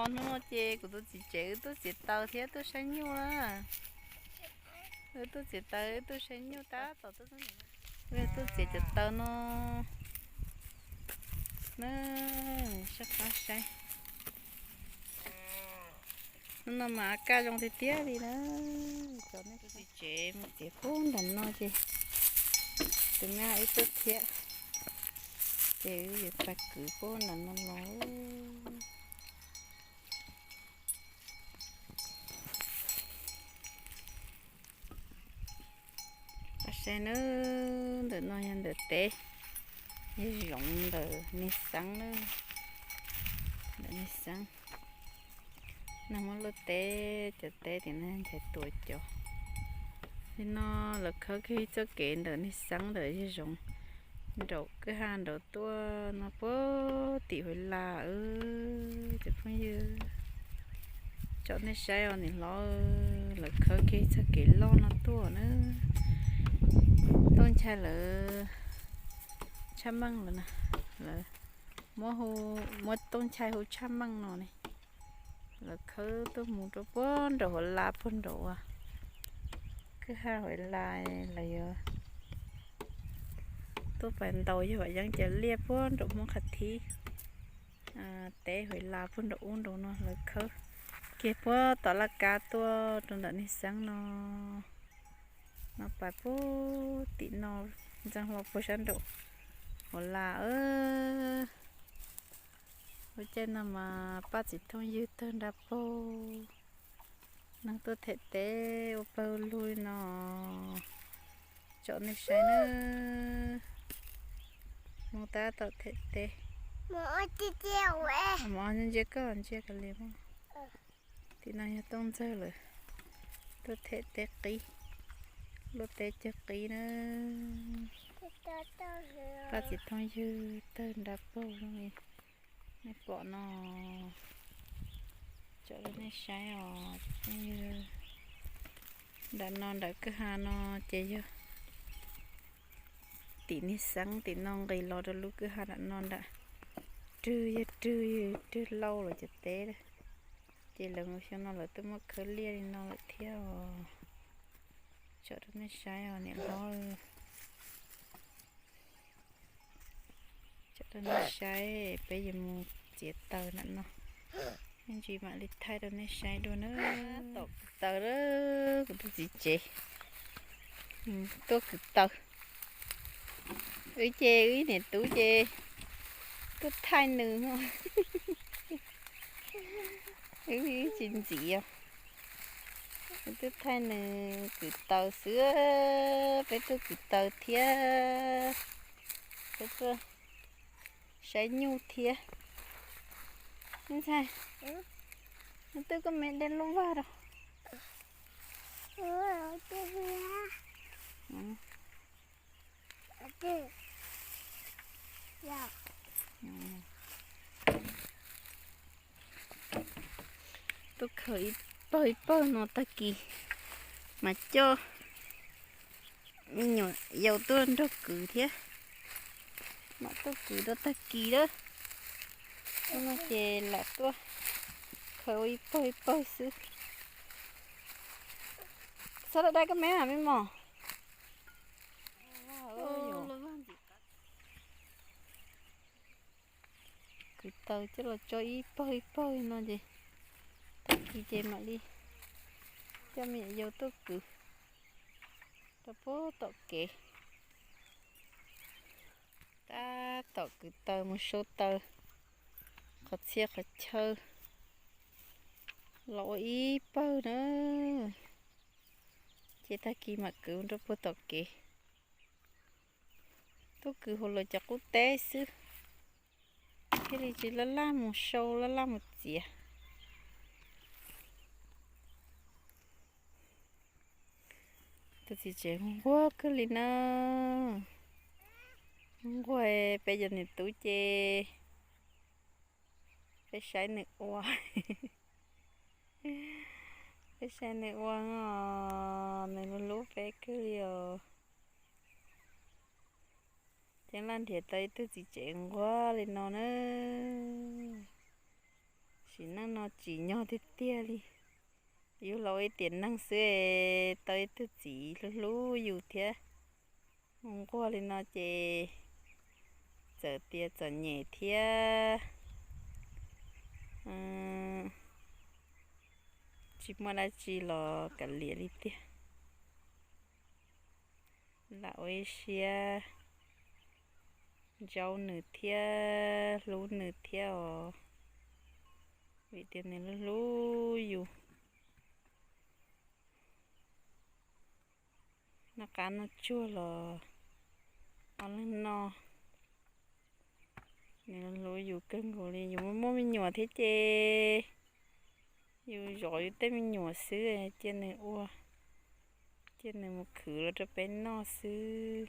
Hnub no ces kuv tus txiv tsev wb tuaj txiav taws thiab tuaj saib nyuj na. Wb tuaj txiav taws wb tuaj saib nyuj tab tom tuaj txog. Wb tuaj txiav cov taws no na, sab qab saib. Hnub no mas kaj zoo tiag tiag li na. Cov nej txiv tsev mus txiav puag nram no ces tus me wb tuaj thiab, ces wb yuav pais kwv puag nram no los. Pab saib na, ntawm no yog ntawm teb, yog zoov ntawm niag xeeb na, ntawm niag xeeb. Nag muab luaj teb, cov teb tim no nchais tuam cov. Li no lawv khawb kiag ib txoj kev ntawm niag xeeb ntawm yog zoov nraum kwj ha nraum tuaj no puag tim Huav Las. Cov phooj ywg, tsom nej saib os, niam hlob lawv khawb kiag ib txoj kev loj no tuaj na. Tooj Nchai lawv tshaj meej lawm na, lawv muab, muab Tooj Nchai hu tshaj meej no ne. Lawv khawb tuaj mus rau puag nraum Huav Las puag nraum uas kwj ha Huav Las, lawv yuav tuaj pais ntaus yawg Vam Yeeb cov liaj puag nraum Hmoob Qhas Thib teb Huav Las puag nraum ub nraum no. Lawv khawb kiag puag tom laj kab tuaj rau ntawm niag xeeb no, no pais puag tim no, ntxeev hlo puag sab nraum Huav Las. Lub caij no mas pab txiv Tooj Ywg tawg nra paug, neeg tuaj them teb ua pawg ua lug li no. Tsom nej saib na, Hmoob tab tom them teb. Mus ntsia koj, ntsia kav liam. Tim no yog Tooj Ntxawg lawm, tuaj them teb qib, luaj teb cawg qib na. Pab txiv Tooj Ywg tawg nra paug zoo li nej pom no. Tsom rau nej saib os, nram no nram kwj ha no ces yog tim niag xeeb tim no nqis los rau lub kwj ha nram no nram, rwg yog rwg, rwg lauj lawm cov teb. Ces lawv xyoo no lawv twb muab khawb liaj li no lawm thiab os. Tsom rau nej saib os niam hlob. Tsom rau nej saib, peb yuav mus txiav taws nram no, me ntsis mam li thaij rau nej saib dua na. Tom kwv taws, kuv tus txiv tsev tuaj kwv taws. Wb ces wb niam tub ces tuaj thaij nws, wb tsis ntxiv os. Wb tuaj thaij nws kwv taws xwb, peb tuaj kwv taws thiab, peb tuaj saib nyuj thiab. Ntxhais, twb koj me dej lub vag rau. Tuaj khaws ib pawg ib pawg no, tag kis mas coj me nyuam yaus tuaj nrog kwv thiab, mam tuaj kwv rau tag kis lawm. Hnub no ces lam tuaj khaws ua ib pawg ib pawg xwb. Txhob dai koj me me mos. Kwv taws coj los tso ib pawg ib pawg no ces tag kis ces mam li coj me nyuam yaus tuaj kwv rau puag tom kev. Tab tom kwv taws mus sau taws qhov txhia qhov chaw los ua ib pawg na, ces tag kis mam kwv rau puag tom kev. Tuaj kwv hauv lawv cov qub teb xwb, thiaj li tsis laj laj mus sau laj laj mus txiav. Tus txiv tsev nquag kawg li na, nquag. Peb cov niam tub ces peb saib nws ua, peb saib nws ua os, nws hlub hlub peb kawg li os. Ceeb laj nrhiav tau ib tug txiv tsev nquag li no na. Sim neej Noj tsis nyog tiag tiag li. Yus los ua ib tiam neeg xwb, tau ib tug txiv hlub hlub yus thiab. Mus nquag li no ces txawm tias txom nyem thiab tsis muaj dab tsi los kav liam li tiag. Lam ua ib siab ntsaub nws thiab hlub nws thiab os, vim tias nws hlub hlub yus. Noj qab noj tsuag los ob leeg noj. Nws hlub yus kawg nkaus li. Yus muaj muaj me nyuam thiab ces yus zov yus tej me nyuam xwb, cia nws ua, cia nws mus khwv los rau peb noj xwb.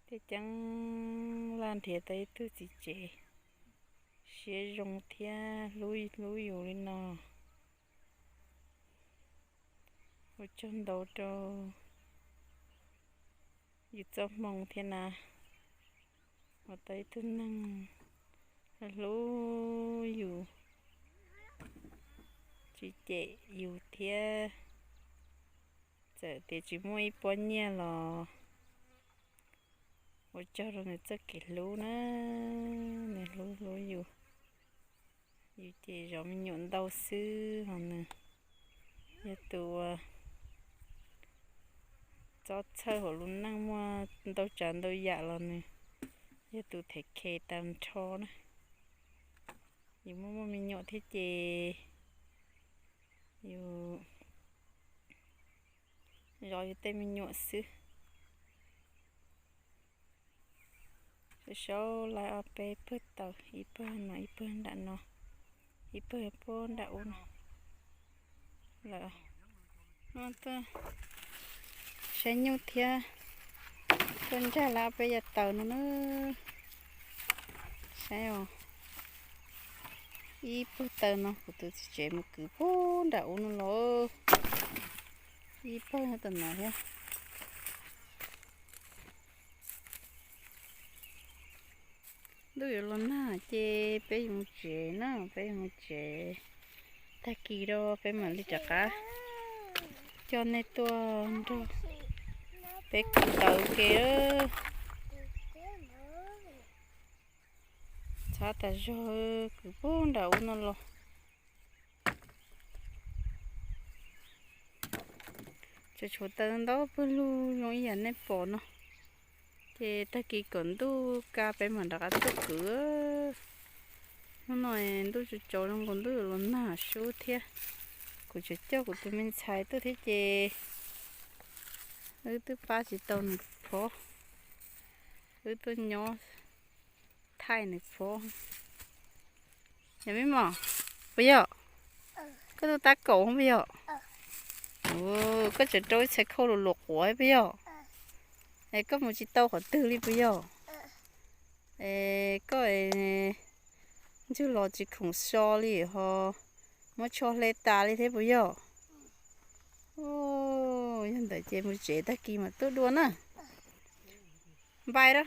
Tej ceeb laj nrhiav tau ib tug txiv tsev siab zoo thiab hlub hlub yus li no. Ua tsaug ntau rau yus txoj hmoo thiab na, ua tau ib tug neeg hlub yus, tsis cem yus thiab. Txawm tias tsis muaj ib pob nyiaj los ua tsaug rau nws txoj kev hlub na, nws hlub hlub yus. Yus ces zov me nyuam ntau xwb, ho nws yog tus uas txob txhawj hauv lub neej, muaj ntau tsav ntau yam los nws yog tus them khe tag nrho na. Yus muaj muaj me nyuam thiab ces yus zov yus tej me nyuam xwb. Sau sau lawm ob peb pawg taws, ib pawg no ib pawg nram no, ib pawg puag nram ub no lawm. Tuaj saib nyuj thiab, tuaj nrag lawm ob peb yav taws no na. Saib os, ib pawg taws no kuv tus txiv tsev mus kwv puag nram ub no los, ib pawg tom no thiab. Ntuj yuav los nag ces peb yuav mus tsev na, peb yuav mus tsev. Tag kis rau peb mam li rov qab coj nej tuaj nrog peb kwv taws ua ke. Txhab tas zog, kwv puag nram ub no los. Tseem tshuav taws ntau pawg lug zoo ib yam nej pom no. Ces tag kis kom ntuj ka peb mam rov qab tuaj kwv. Hnub no ntuj tsaus tsaus zoo nkaus ntuj yuav los nag sub thiab. Kuv tseem coj kuv tus me ntxhais tuaj thiab ces wb twb pab tsis tau nws phob, wb tuaj nyob thaij nws phob. Yog me mos, puas yog? Koj tuaj tab kaum puas yog? Koj tseem rau ib txhais khau luas luas quav puas yog? Es koj mus tsis tau qhov twg li puas yog? Es koj ntswg los tsis khoom so li ho muab tsho hle tas li thiab puas yog? Yog ntawd ces mus tsev tag kis mam tuaj dua na. Npai a.